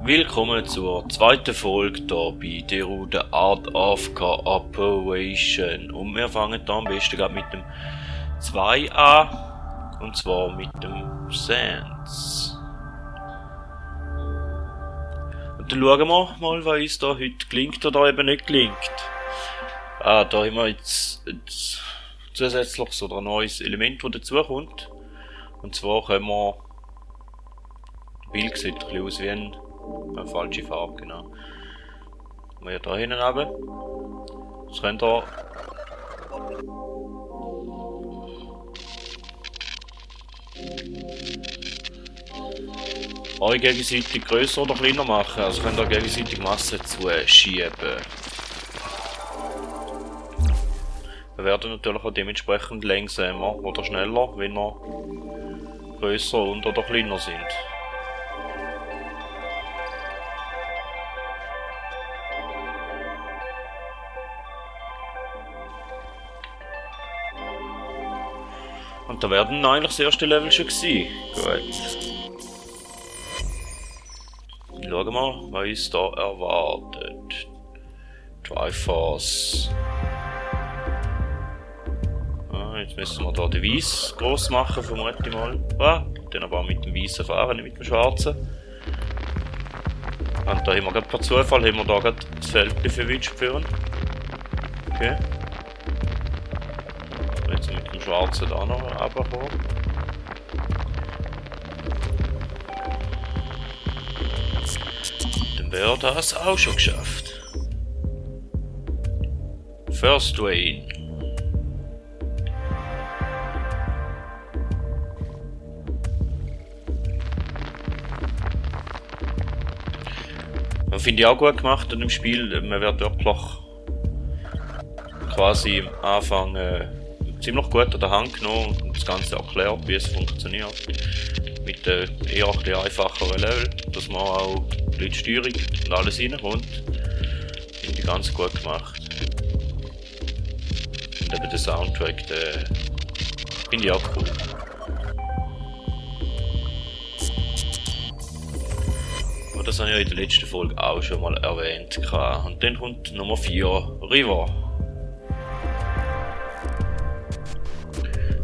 Willkommen zur zweiten Folge hier bei Deru The Art of Cooperation. Und wir fangen hier am besten gerade mit dem 2 an. Und zwar mit dem Sans. Und dann schauen wir mal, was uns da heute gelingt oder eben nicht gelingt. Da haben wir jetzt zusätzlich so ein neues Element, das dazukommt. Und zwar können wir... Das Bild sieht ein bisschen aus wie eine falsche Farbe, genau. Wir hier hinten runter. Das könnt ihr euch gegenseitig grösser oder kleiner machen, also könnt ihr gegenseitig Masse zuschieben. Wir werden natürlich auch dementsprechend langsamer oder schneller, wenn wir grösser und oder kleiner sind. Und da werden eigentlich das erste Level schon gewesen. Gut. Schauen wir mal, was uns da erwartet. Triforce. Jetzt müssen wir da den Weiss gross machen, vermute ich mal. Dann aber auch mit dem Weissen fahren, nicht mit dem Schwarzen. Und da haben wir gerade per Zufall haben wir da gerade das Feld verwünscht führen. Okay. Jetzt mit dem Schwarzen da noch runterkommen. Dann wäre das auch schon geschafft. First Rain. Finde ich auch gut gemacht in dem Spiel. Man wird wirklich quasi am Anfang ziemlich gut an der Hand genommen und das Ganze erklärt, wie es funktioniert. Mit eher ein einfacheren Level, dass man auch die Steuerung und alles reinkommt. Finde ich ganz gut gemacht. Und eben der Soundtrack, finde ich auch cool. Das habe ich ja in der letzten Folge auch schon mal erwähnt. Und dann kommt Nummer 4, River.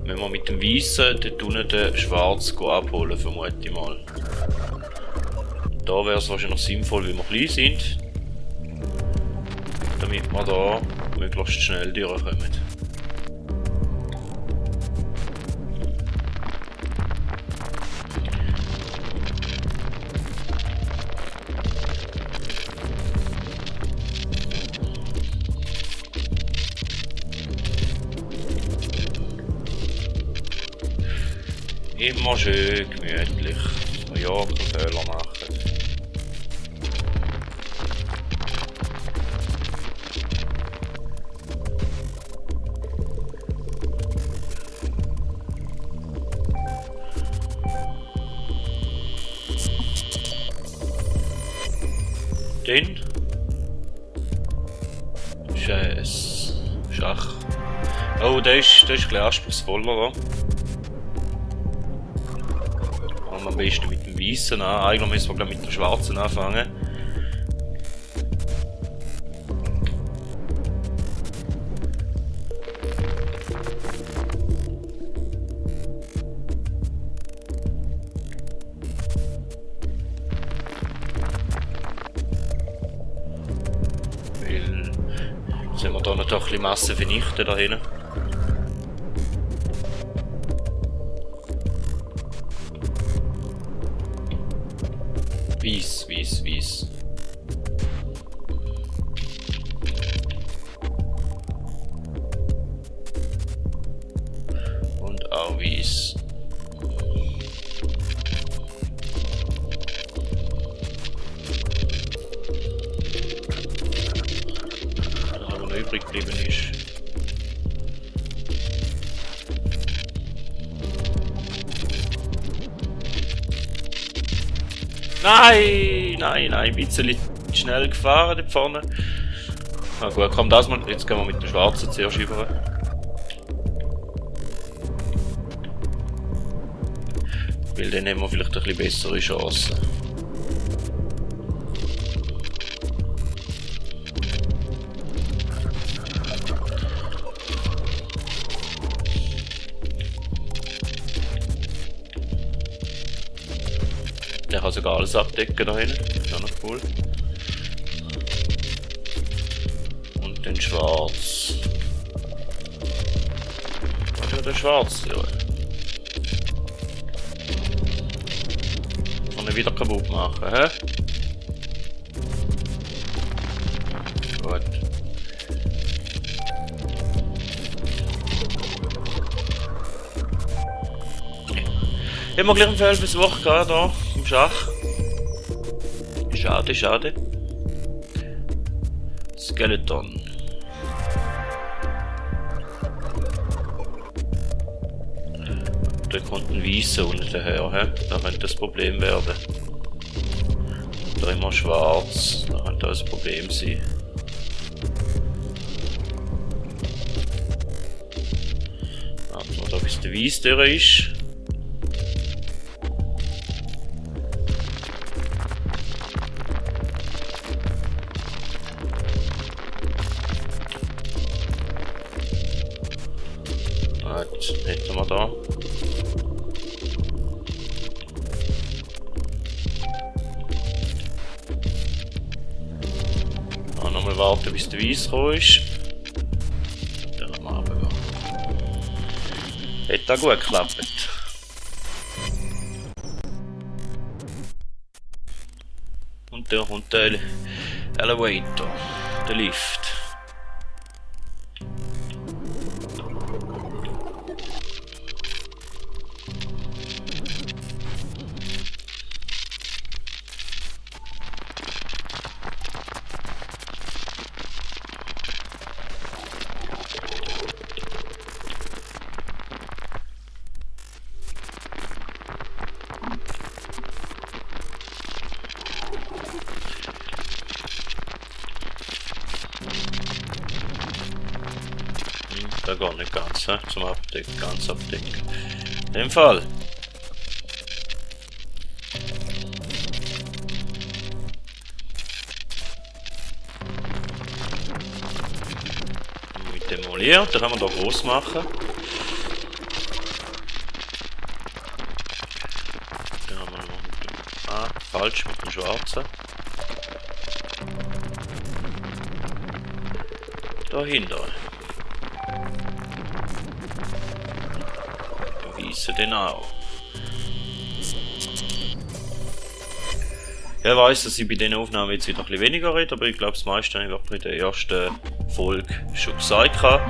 Wenn wir mit dem Weissen dort unten den Schwarz abholen, vermute ich mal. Da wäre es wahrscheinlich sinnvoll, wenn wir klein sind, damit wir da möglichst schnell durchkommen. Immer schön gemütlich. Ja, keinen Fehler machen. Den Schach. Oh, der ist ein bisschen anspruchsvoller, oder? Am besten mit dem Weissen an. Eigentlich müssen wir mit dem Schwarzen anfangen. Weil jetzt haben wir da noch ein bisschen Masse vernichten da hinten. Weiss. Und auch Weiss. Was aber noch übrig geblieben ist. Nein, ein bisschen schnell gefahren da vorne. Na gut, komm das mal. Jetzt gehen wir mit dem Schwarzen zuerst über. Weil dann haben wir vielleicht ein bisschen bessere Chancen. kann sogar alles abdecken da hinten. Das ist auch noch cool. Und den schwarz. Was ist der schwarz? Ja. Kann ich wieder kaputt machen, hä? Gut. Ich hab mal gleich einen Fehlversuch gehabt, hier im Schach. Schade, schade. Skeleton. Da kommt ein Weißer unten daher, he? Da könnte das Problem werden. Da immer schwarz, da könnte das Problem sein. Warten wir da, bis der Weiss durch ist. Jetzt hätten wir da. Nochmal warten, bis der Weiss gekommen ist. Dann haben wir runtergehen. Hat auch gut geklappt. Und da kommt der Elevator, der Lift. Da gar nicht ganz, he? Zum Abdecken, ganz abdecken. In dem Fall. Mit demolieren, dann können wir da groß machen. Dann haben wir noch mit dem, falsch, mit dem schwarzen. Dahinter. Den auch. Ja, ich weiss, dass ich bei diesen Aufnahmen jetzt wieder ein bisschen weniger rede, aber ich glaube, das meiste habe ich wirklich in der ersten Folge schon gesagt. Da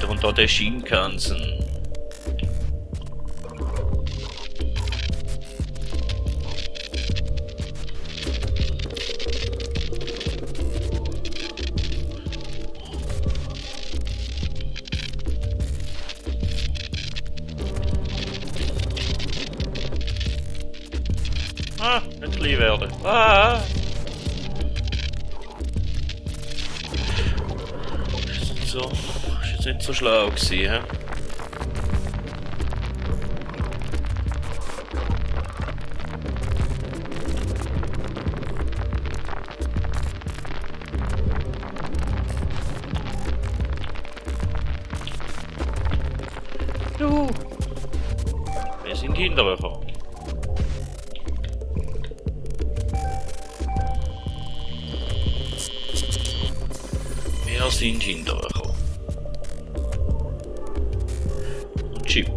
kommt da der Shinkansen. Nicht klein werden. Ist jetzt nicht so schlau gewesen, hä? Juhu! Wir sind hintergekommen. Wir sind hintergekommen. Und Chip.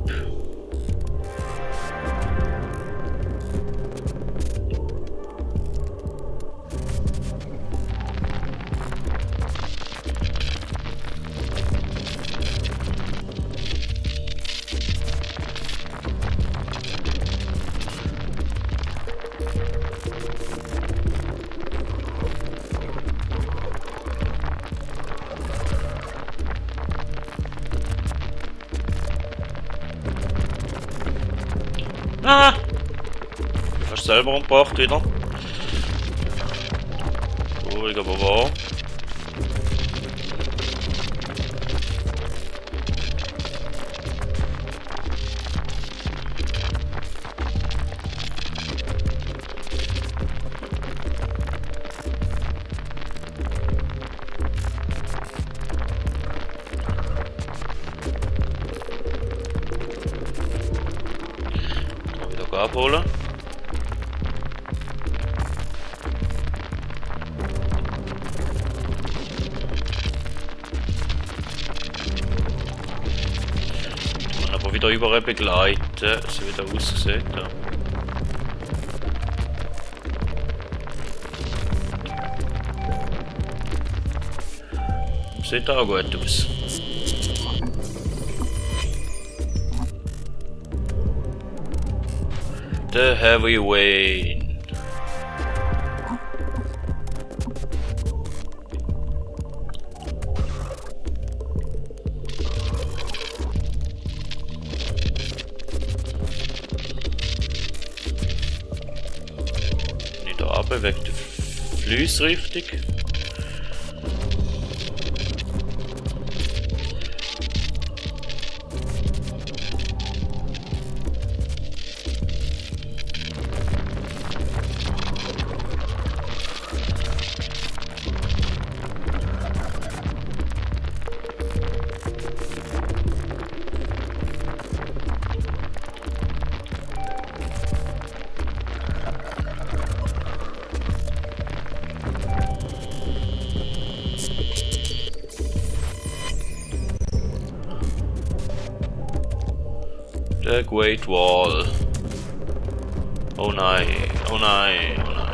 Du hast selber umgebracht wieder. Ruhig, aber wahr. Abholen. wieder überall begleiten, so wie der aussieht. Ja. Sieht auch gut aus. The Heavy Rain. Nicht da runter, wegen der Flussrichtung. The Great Wall. Oh nein, oh nein, oh nein.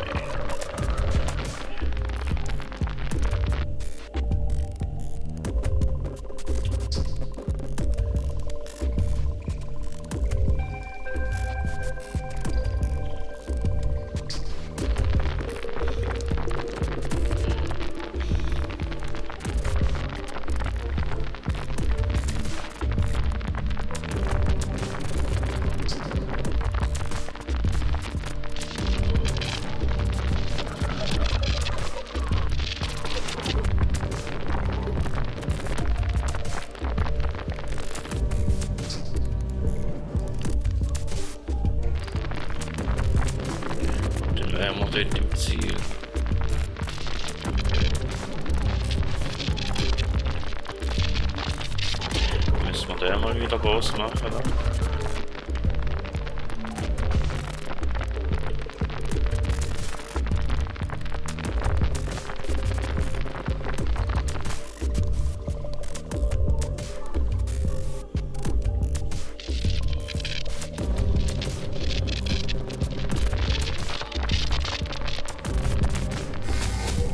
Wären wir dort im Ziel. Müssen wir den mal wieder groß machen, oder?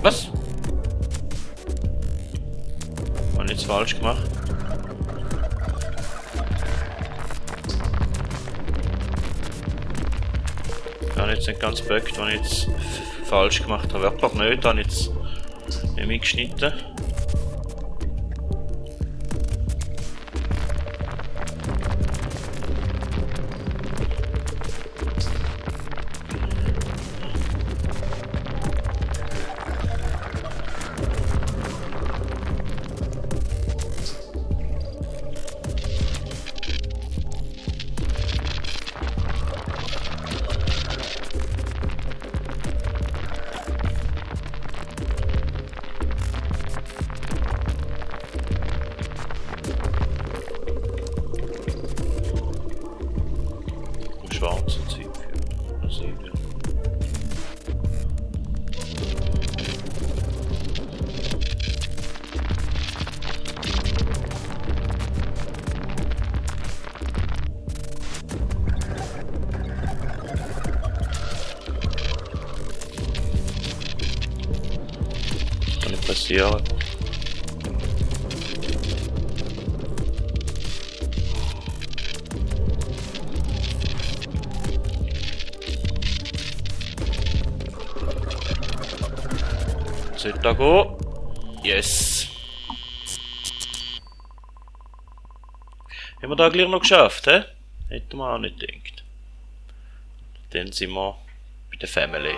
Was? War nichts falsch gemacht. Ich habe jetzt nicht ganz böckt, was ich jetzt falsch gemacht habe. Wirklich nicht, habe ich jetzt nicht mitgeschnitten. Schwarzen Zeug für das sehen wir. Kann nicht passieren. Sollte da gehen? Yes! Haben wir da gleich noch geschafft, hä? Hätten wir auch nicht gedacht. Dann sind wir bei der Family.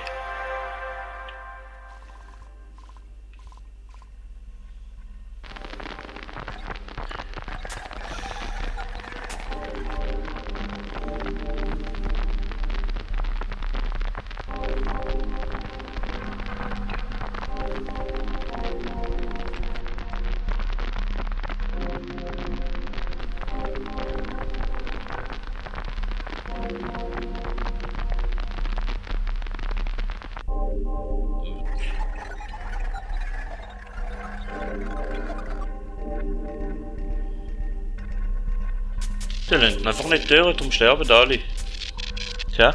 Die lassen einfach nicht durch, darum sterben alle. Tja.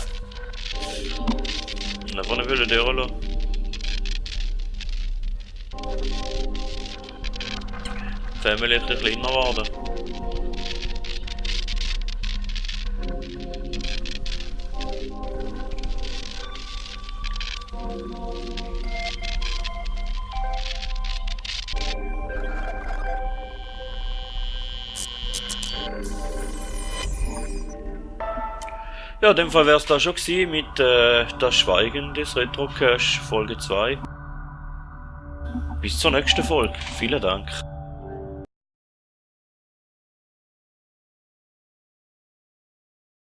Einfach nicht wollen durchlassen. Family ein bisschen kleiner geworden. Ja, in dem Fall wäre es da schon gewesen mit Das Schweigen des Retro Cache Folge 2. Bis zur nächsten Folge. Vielen Dank.